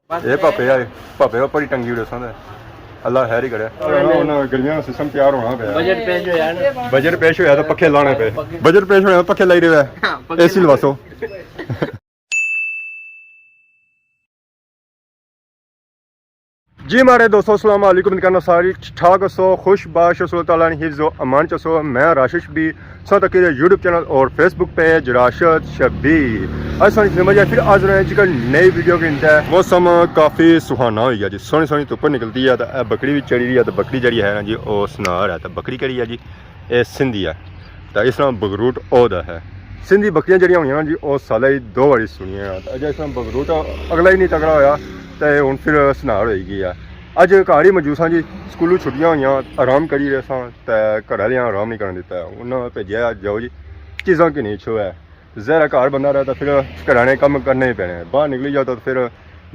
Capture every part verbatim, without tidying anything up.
اے پاپے آئے، پاپے اوپر ہی ٹنگی اڑے سن۔ اللہ خیر ہی کرے۔ انہاں گلیاں نا سسٹم تیار ہونا پیا۔ بجٹ پیش ہویا نا۔ بجٹ پیش ہویا تو پکھے لانے پے۔ بجٹ پیش ہویا تو پکھے لائی رہے۔ ہاں، پکھے اے سی لواسو۔ جی ماڑے دوستو، السلام علیکم۔ امید کرنا ساری ٹھیک ٹھاک ہسو، خوش باش ہسو، اللہ تعالیٰ نے حفظ و امان چ ہسو۔ میں راشد شبیر، سو تک یوٹیوب چینل اور فیس بک پیج راشد شبیر۔ اج ساری فلم جا پھر حاضر ہیں جی نئی ویڈیو کے اندر۔ موسم کافی سہانا ہوئی گیا جی، سوہنی سوہنی دھپ نکلتی ہے، تو اے بکری بھی چڑھی رہی ہے، تو بکری جڑی ہے نا جی، او سنار ہے، تو بکری کہڑی ہے جی؟ اے سندھی ہے، تے اس ناں بگروٹ عہدہ ہے۔ سندھی بکریاں جڑیاں ہونیاں نا جی، او سالے ہی دو واری سنیاں۔ تے اجے اس ناں بگروٹ اگلا ہی نہیں تگڑا ہویا، تے ہن پھر سنار ہوئی گئی ہے۔ اج گھر ہی موجود ساں جی، سکولوں چھٹیاں ہوئیاں، آرام کری رہے ساں، تے گھر آلیاں آرام نہیں کرن دیتا۔ انہاں بھیجیا، "جاؤ جی، چیزاں کی نہیں چھو ہے۔" ظاہر ہے، گھر بندہ رہے تو پھر گھرانے کم کرنے ہی پینے۔ باہر نکلی جاؤ تو پھر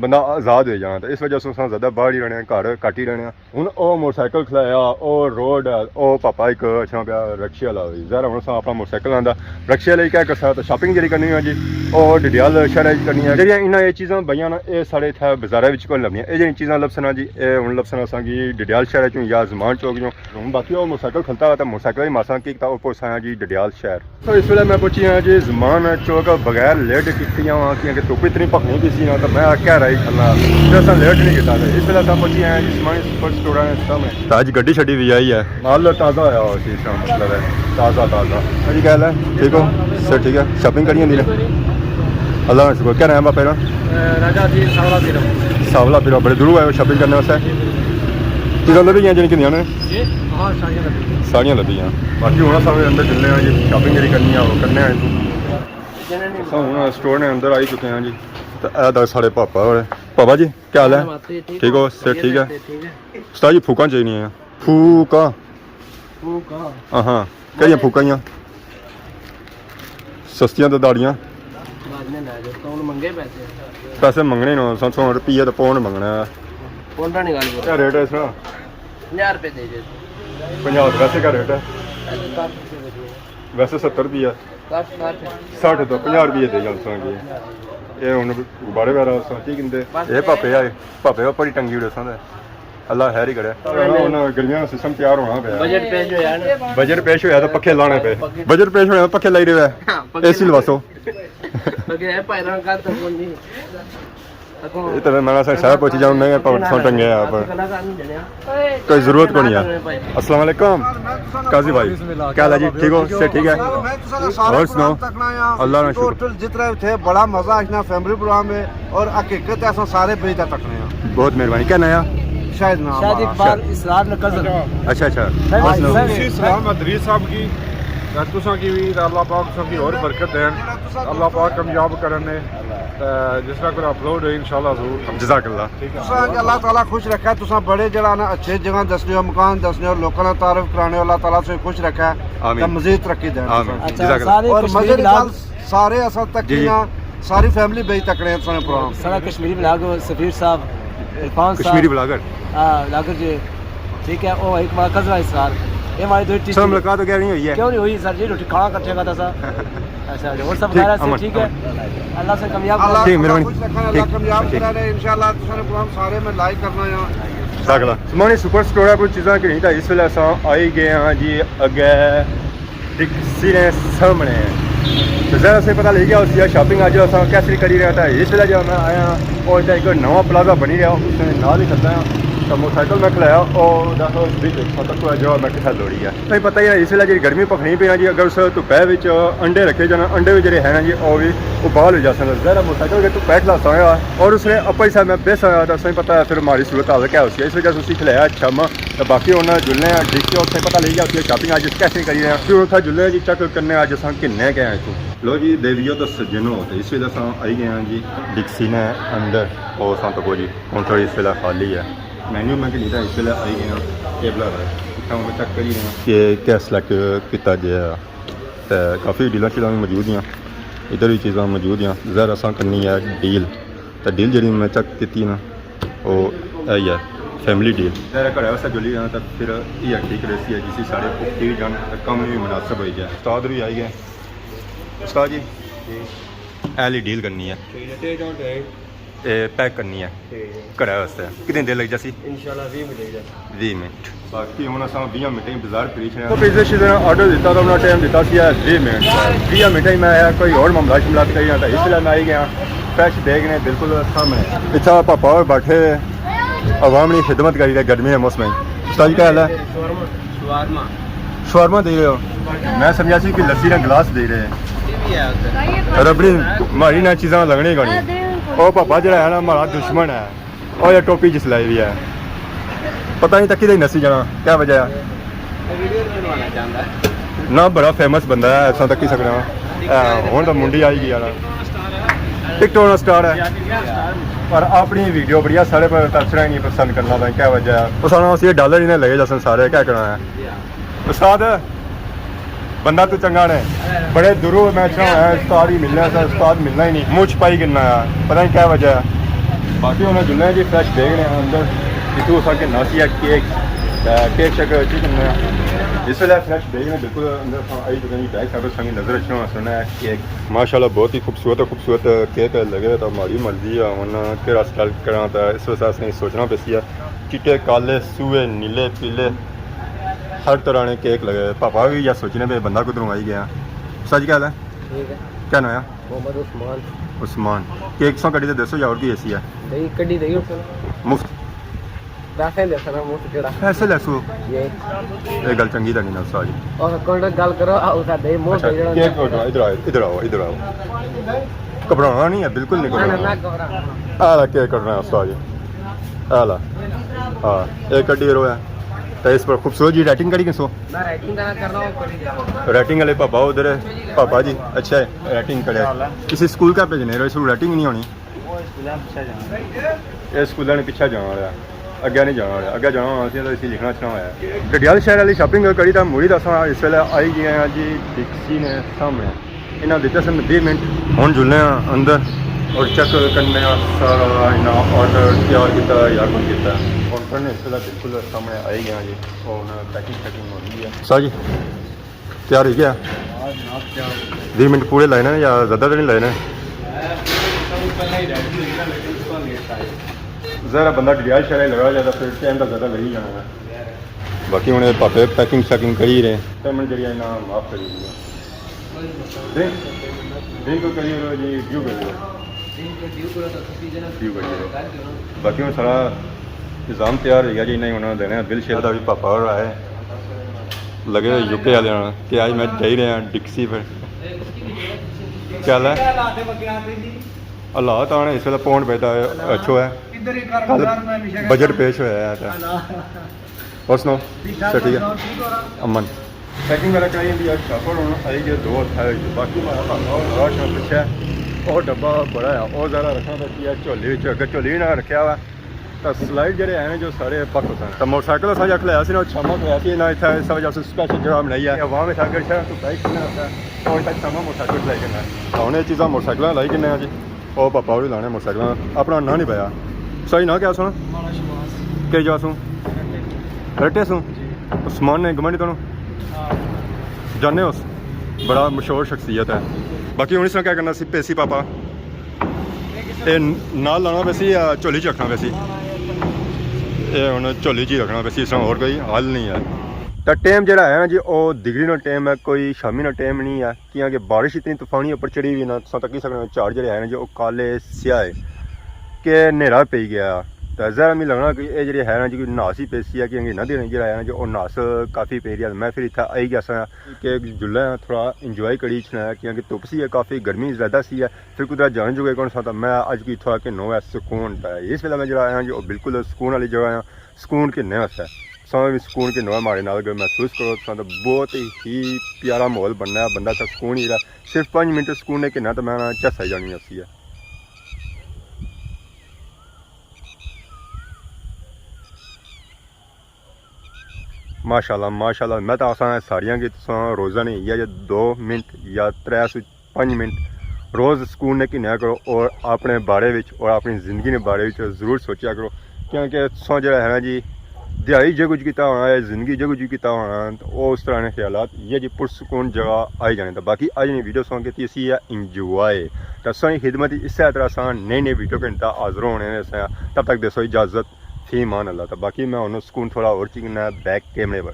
بندہ آزاد ہوئی جانا۔ تو اس وجہ سے اساں زیادہ باہر ہی رہنے آں، گھر گھٹ ہی رہنے آں۔ ہن او موٹر سائیکل کھلایا، او روڈ ہے، او پاپا ایک اچھا پیا رکشے والا ہوئی۔ ظاہر ہے، ہن اساں اپنا موٹر سائیکل آندا، رکشے والا ہی کہہ کرسا۔ تو شاپنگ جڑی کرنی ہوئی جی، او ڈڈیال شہر وچ کرنی ہے۔ جڑیاں انہاں یہ چیزاں بئیاں نا، اے ساڑے اتھے بازاراں وچ کوئی لبنیاں۔ اے جڑیاں چیزاں لبسن جی، اے ہن لبسن اساں کی ڈڈیال شہر چوں یا زمان چوک چوں۔ ہن باقی او موٹر سائیکل کھلتا ہے، تو موٹر سائیکل ہی مارساں، کی کیتا، او پہنچساں جی ڈڈیال شہر۔ تو اس ویلے میں پہنچی ہاں جی زمان چوک بغیر لیٹ کیتے ہاں، کیونکہ دھوپ اتنی بھخنی پئی سی نا، تو میں کہہ رہا ہی کھلنا، جو اساں لیٹ نہیں کیتا۔ تو اس ویلے اساں پہنچی آئے ہاں جی زمان سپر سٹور نے سامنے۔ تو اج گڈی شڈی بھی آئی ہے، مال تازہ ہویا ہوا سی، اس کا مطلب ہے تازہ تازہ۔ ہاں جی، کیا حال ہے؟ ٹھیک ہو؟ سر ٹھیک ہے؟ شاپنگ کری ہوندی نے؟ اللہ کا شکر۔ کیا نام ہے باپے نا؟ راجہ جی ساولا پیرو۔ ساولا پیرو، بڑے دوروں آئے ہو شاپنگ کرنے واسطے؟ چیزاں لبھی گئیاں جنہیں کہندیاں نے؟ جی؟ ہاں، ساریاں لبھی گئیاں۔ ساریاں لبھی گئیاں۔ باقی ہن اساں اندر چلنے آں جی، شاپنگ جڑی کرنی آ، او کرنے آں جی۔ اساں ہن سٹور نے اندر آئی چکے آں جی۔ تے اے دا ساڑے پاپا ہور۔ پاپا جی، کیا حال ہے؟ ٹھیک ہو؟ صحت ٹھیک ہے؟ استاد جی، پھوکاں چاہیے ہیں۔ پھوکاں؟ پھوکاں؟ ہاں، ہاں۔ کہڑیاں پھوکاں ہیاں؟ سستیاں تے داڑیاں۔ بعد میں لے جاؤ، کون منگے پیسے؟ پیسے منگنے نے، سو سو روپیے تے پونڈ منگنا ہے۔ پونڈاں نی گل کرو۔ کیا ریٹ ہے اس کا؟ پنجاہ روپے دے دے۔ پنجاہ، ویسے کیا ریٹ ہے؟ ویسے ستر روپیہ۔ سٹھ، سٹھ۔ سٹھ تو پنجاہ روپیے دے جان سو گے۔ اے ہن غبارے وغیرہ سو کی گھندے۔ اے پاپے آئے، پاپے اوپر ہی ٹنگی اڑے سن۔ اللہ خیر ہی کرے۔ ہن گلیاں نا سسٹم تیار ہونا پیا۔ بجٹ پیش ہویا نا۔ بجٹ پیش ہویا تو پکھے لانے پے۔ بجٹ پیش ہویا تو پکھے لائی رہے۔ ہاں، پکھے اے سی لواسو۔ پکھے ہے، پائے رنگ کا تو کون نہیں۔ اے تو میں سارا پہنچ جاؤں، میں پاپے سو ٹنگے آپ۔ کوئی ضرورت کونی ہے۔ السلام علیکم قاضی بھائی، کیا حال ہے جی؟ ٹھیک ہو؟ صحت ٹھیک ہے؟ اور سناؤ؟ اللہ نا شکر۔ ٹوٹل جتنے تھے، بڑا مزہ آیا، فیملی پروگرام ہے اور حقیقت ہے، اساں سارے بھیج تکنے ہیں۔ بہت مہربانی۔ کیا نام ہے؟ شاہد نام شاہد ہمارا۔ اقبال اسرار نقل۔ اچھا، اچھا۔ میں اور سناؤ؟ سر، تسی سلام ادریس صاحب کی، تے تساں کی بھی، تے اللہ پاک تساں کی اور برکت دین، اللہ پاک کامیاب کرن نے۔ تے جس طرح کوئی اپلوڈ ہوئی، انشاءاللہ ضرور۔ جزاک اللہ۔ ٹھیک ہے۔ تساں کہ اللہ تعالیٰ خوش رکھے، تساں بڑے جڑا نا اچھے جگہ دسنے ہو، مکان دسنے ہو، لوکاں نا تعارف کرانے ہو، اللہ تعالیٰ تساں خوش رکھے۔ آمین۔ تے مزید ترقی دین آمین۔ تساں۔ اچھا، جزاک اللہ۔ سارے اور کشمیری مزید ولاگ۔ سال سارے اساں تک جی، جی۔ نا، ساری فیملی بھیج تکنے ہیں تساں پروگرام۔ سارا کشمیری ولاگ، سفیر صاحب، عرفان صاحب۔ کشمیری ولاگر۔ ہاں، ولاگر جی۔ ٹھیک ہے، او ایک ہمارا قزوہ اسرار۔ یہ ہمارے دو ٹیچر۔ سر، ملاقات وغیرہ نہیں ہوئی ہے؟ کیوں نہیں ہوئی سر جی؟ روٹی کھانا کٹھے کھاتا سا۔ اچھا، اور سب ٹھیک، خیریت سے امن، ٹھیک ہے؟ امن۔ اللہ سے کامیاب کرے۔ ٹھیک، مہربانی۔ اللہ خوش رکھے، اللہ ٹھیک، کامیاب ٹھیک۔ کرے، انشاءاللہ تساں نے پروگرام سارے میں لائک کرنا ہے۔ جزاک اللہ۔ زمانی سپر سٹور ہے، کوئی چیزاں کی نہیں تھا، اس ویلے اساں آئی گئے ہاں جی اگے۔ ڈکسی نے سامنے۔ تو ظاہر سے پتہ لگی گیا اس کی شاپنگ اج اساں کیسری کری رہے تھا۔ اس ویلے جو میں آیا اور اتھا ایک نواں پلازہ بنی رہا، اس نے نال ہی کھلتا ہے۔ تو موٹر سائیکل میں کھلایا اور دس اس بیچ پتہ کوئی جو میں کتھا دوڑی ہے۔ تمہیں پتہ ہی ہے اس ویلے جی گرمی پکھنی پئی نا جی، اگر اس دھپے وچ انڈے رکھے جانا، انڈے وی جڑے ہیں نا جی، او وی ابال ہو جاسن۔ ظاہر ہے موٹر سائیکل کے دھپے کھلاتا ہوا اور اس نے اپا ہی سا میں بیسا ہوا، تو تمہیں پتہ ہے پھر ہماری صورت حال کیا ہوسی ہے۔ اس وجہ سے اسی کھلایا شاماں۔ تے باقی ہن جلنے آں ڈکسی، اتھے پتہ لگی گیا اتھے شاپنگ اج اس کیسے کری رہے ہیں۔ پھر اتھے جلنے آں جی، چیک کرنے آں اج اساں گھننے کیا ہیں اتھوں۔ لو جی دیویو تے سجنو، تے اس ویلے اساں آئی گئے آں جی ڈکسی نے اندر۔ او اساں تکو جی کاؤنٹر اس ویلے خالی ہے۔ مینیو میں گھنی تے اس ویلے آئی گئے آں ٹیبل پر۔ اتھاں ہن چیک کری رہے ہیں کہ کیا سلیکٹ کیتا جائے۔ تے کافی ڈیلاں شیلاں وی موجود ہیں، ادھر وی چیزاں موجود ہیں۔ ظاہر اساں کرنی ہے ڈیل، تے ڈیل جیہڑی میں چیک کیتی نا، او اے ہی ہے، فیملی ڈیل۔ ظاہر ہے گھر واسطے جولی جانا تے پھر اے ٹھیک رہسی ہے، جس سارے پکتی وی جان تے کم وی مناسب ہوئی جائے۔ استاد وی آئی گئے۔ استاد جی، اے آلی ڈیل کرنی ہے۔ ٹھیک ہے، ٹیک ڈاؤن تے اے پیک کرنی ہے۔ ٹھیک ہے۔ گھرے واسطے کتنی دیر لگ جاسی؟ انشاءاللہ ویہہ منٹ لگ جاسی۔ ویہہ منٹ۔ باقی ہن اساں ویہہ منٹیں بازار پھری چھڑے آں۔ تو پیزے شیزے نا آرڈر دیتا تھا، انہاں ٹائم دیتا سی ہے ویہہ منٹ۔ ویہہ منٹیں میں آیا، کوئی ہور معاملہ شملہ کری آں، تے اس لیے میں آئی گیا۔ فریش بیگ نے بالکل سامنے۔ اتھا پاپا ہور بیٹھے ہوئے، عوام نی خدمت کری رہے گرمی نے موسم وچ۔ استاد جی، کیا حال ہے؟ شورما۔ شورما دے رہے ہو؟ میں سمجھا سی کہ لسی نا گلاس دے رہے ہیں۔ یہ بھی ہے ادھر۔ ربڑی ماری نہ چیزاں لگنے کونی۔ او پاپا جڑا ہے نا، ہمارا دشمن ہے۔ او یہ ٹوپی جس لائی ہوئی ہے، پتہ نہیں تکی دے نسی جانا، کیا وجہ ہے؟ ویڈیو بنوانا چاہتا ہے۔ نہ، بڑا فیمس بندہ ہے، ایسا تکی سکنا۔ ہاں، ہن تو منڈی آئی گئی ہے نا۔ ٹک ٹاک نا سٹار ہے۔ اور اپنی ویڈیو بڑی سارے پر تبصرہ ہی نہیں پسند کرنا، بھائی کیا وجہ ہے؟ اس آنا اسی ڈالر ہی نہیں لگے جسن سارے، کیا کرنا ہے؟ استاد، بندہ تو چنگا نے، بڑے دوروں میں اچھا ہویا ہے، استاد ہی ملنا تھا، استاد ملنا ہی نہیں، منہ چھپائی کرنا ہے، پتہ نہیں کیا وجہ ہے۔ باقی انہاں جلنا ہے جی فریش بیگ نے اندر، اتھوں اساں کے ناسی ہے کیک، تے کیک شیک اچھی کرنا ہے۔ اس ویلے فریش بیگ نے بالکل اندر اساں آئی چکے ہیں جی، بیک سائیڈ سنگی نظر اچھنا ہونا ہے کیک۔ ماشاءاللہ بہت ہی خوبصورت خوبصورت کیک لگے ہوئے، تو ہماری مرضی ہے ہن کیڑا سلیکٹ کراں، تے اس واسطے اساں سوچنا پیسی ہے۔ چٹے، کالے، سوئے، نیلے، پیلے، ہر طرح نے کیک لگے۔ پاپا بھی یا سوچنے پہ بندہ کدھروں آئی گیا۔ سچ گل ہے؟ ٹھیک ہے۔ کیا نام ہے؟ محمد عثمان۔ عثمان۔ کیک سو کٹی تے دسو یا اور کوئی ایسی ہے؟ نہیں، کٹی نہیں۔ مفت؟ پیسے لے سنا، مفت کیڑا؟ پیسے لے سو؟ یہ۔ یہ گل چنگی تے نہیں نا استاد جی۔ اور کون گل کرو، آؤ سا دے، مفت اچھا، دے جڑا۔ کیک کٹنا، ادھر آؤ، ادھر آؤ، ادھر آؤ۔ گھبرانا نہیں ہے، بالکل نہیں نہ، نہ، گھبرانا۔ نہ گھبرانا۔ آ لا کیک کٹنا استاد جی۔ آ لا۔ ہاں، ایک کٹی رو ہے۔ تے اس پر خوبصورت جی رائٹنگ کری کسو؟ میں رائٹنگ کرنا، کرنا ہوں، کری جاؤ۔ رائٹنگ والے پاپا ادھر ہے۔ پاپا جی، اچھا ہے، رائٹنگ کرے۔ کیا حال ہے؟ کسی سکول کا بھیجنے رو، اس کو رائٹنگ نہیں ہونی۔ وہ اسکول ہے، پیچھے جانا۔ یہ اسکول نے پیچھے جانا رہا۔ اگے نہیں جانا ہویا، اگے جانا ہونا سی تو اسی لکھنا اچھنا ہویا۔ ڈڈیال شہر والی شاپنگ کری تاں مڑی تاں اساں اس ویلے آئی گئے ہیں جی ڈکسی نے سامنے۔ انہاں دیتے سن ویہہ منٹ۔ ہن جلنے آں اندر اور چیک کرنے آں سارا انہاں آرڈر تیار کیتا یا کون کیتا۔ کاؤنٹر نے اس ویلے بالکل سامنے آئی گئے ہیں جی۔ اور ہن پیکنگ شیکنگ ہو رہی ہے۔ سر جی، تیار ہوئی گیا؟ ہاں جناب، تیار ہو گیا۔ ویہہ منٹ پورے لائے نے یا زیادہ تو نہیں لائے نے؟ میں تو پہلے ہی ریڈی ہوئی نا، لیکن اس کو لیٹ آئے۔ ذرا بندہ ڈڈیال شہر لگا جاتا، پھر ٹائم تو زیادہ لگی جانا ہے۔ باقی ہن پاپے پیکنگ شیکنگ کری رہے، پیمنٹ جڑی ہے نا معاف کری دی ہے۔ ڈرنک، ڈرنک کری رہے جی، ڈیو کری رہے۔ ڈیو کری رہے۔ باقی ہن سارا نظام تیار ہوئی گیا جی، انہیں انہوں نے دینے ہیں بل شل۔ دا بھی پاپا ہور آئے لگے ہوئے یو کے والے ہن کہ آج میں جائی رہے ہیں ڈکسی پہ۔ کیا حال ہے؟ حالات آنے اس ویلے پونڈ پہ دا اچھو ہے۔ کل بجٹ پیش ہویا ہے تے۔ اور سناؤ؟ سب ٹھیک ہے؟ امن۔ پیکنگ وغیرہ کرائی ہوندی ہے، شاپر ہن آئی گئے دو ہتھ آئے ہوئے۔ باقی ہمارا بھاپا اور رش ہے پیچھے، اور ڈبہ بڑا ہے، اور زیادہ رکھنا پڑتی ہے جھولی وچ، اگر جھولی نہ رکھیا ہوا تاں سلائیڈ جڑے ہیں جو سارے پک ہوتے ہیں۔ تاں موٹر سائیکل اساں جا کھلایا سی نا، شاماں کھلایا سی نا، اتھے اس وجہ سے سپیشل جگہ بنائی ہے عوام اتھے اگر شہر تو بائک کھڑنا ہوتا ہے، اور اتھے شاماں موٹر سائیکل کھلائی کرنا ہے۔ تاں ہن یہ چیزاں موٹر سائیکلاں لائی کنے آں جی۔ او پاپا ہوری لانے موٹر سائیکلاں، اپنا ناں نہیں پایا۔ صحیح ناں کیا سن؟ ہمارا شہباز۔ کہڑی جگہ سوں؟ رٹے۔ رٹے سوں؟ جی۔ عثمان نے گمنڈی توں؟ ہاں۔ جانے ہو؟ بڑا مشہور شخصیت ہے۔ باقی ہن اس طرح کیا کرنا سی، پیسی پاپا؟ اے نال لانا پیسی یا جھولی چ رکھنا پیسی؟ اے ہن جھولی چ ہی رکھنا پیسی، اس طرح ہور کوئی حل نہیں ہے۔ تے ٹائم جڑا ہے نا جی، او دگری نا ٹائم ہے، کوئی شامی نا ٹائم نہیں ہے، کیونکہ بارش اتنی طوفانی اوپر چڑھی ہوئی نا، تساں تکی سکنے ہو، جھڑ جڑے ہیں نا جی، او کالے سیاہ ہے۔ کہ نیرا پئی گیا۔ تے ظاہر ہے می لگنا کہ اے جڑی ہے نا جی کوئی ناس ہی پیسی ہے، کیونکہ ندی نے جڑا ہے نا جی او ناس کافی پئی رہی ہے۔ میں پھر اتھا آئی گیا سا کہ جھولا تھوڑا انجوائے کری اچھنا ہے، کیونکہ دھپ سی ہے، کافی گرمی زیادہ سی ہے، پھر کدرا جانے جوگے کون سا۔ تاں میں اج کی تھوڑا کہ نو ہے سکون پہ ہے۔ اس ویلے میں جڑا آیا جی او بالکل سکون والی جگہ آ، سکون گھننے واسطے۔ تساں وی سکون گھنو ہے، ماڑے نال گئے محسوس کرو، تساں تے بہت ہی پیارا ماحول بننا ہے، بندہ اتھا سکون ہی رہے۔ صرف پنج منٹ سکون نے گھننا تے میں نا چس آئی جانی اسی ہے۔ ماشاءاللہ، ماشاءاللہ، میں تاں آساں ساریاں کی تساں روزہ نہیں یا، یا دو منٹ یا ترے سو پنج منٹ روز سکون نے گھنیا کرو اور اپنے بارے وچ اور اپنی زندگی نے بارے وچ ضرور سوچیا کرو، کیونکہ تساں جڑا ہے نا جی، دیہائی جو کچھ کیتا ہونا ہے، زندگی جو کچھ کیتا ہونا ہے، تو او اس طرح نے خیالات، یہ جی پرسکون جگہ آئی جانے۔ تو باقی اج نی ویڈیو سن کے تے اسی ہے انجوائے۔ تو سنی خدمت اسے طرح سان نئی نئی ویڈیو کے نال حاضر ہونے سے۔ تب تک دیسو اجازت، فی امان اللہ۔ تو باقی میں ہن سکون تھوڑا اور چکنا ہے بیک کیمرے پر۔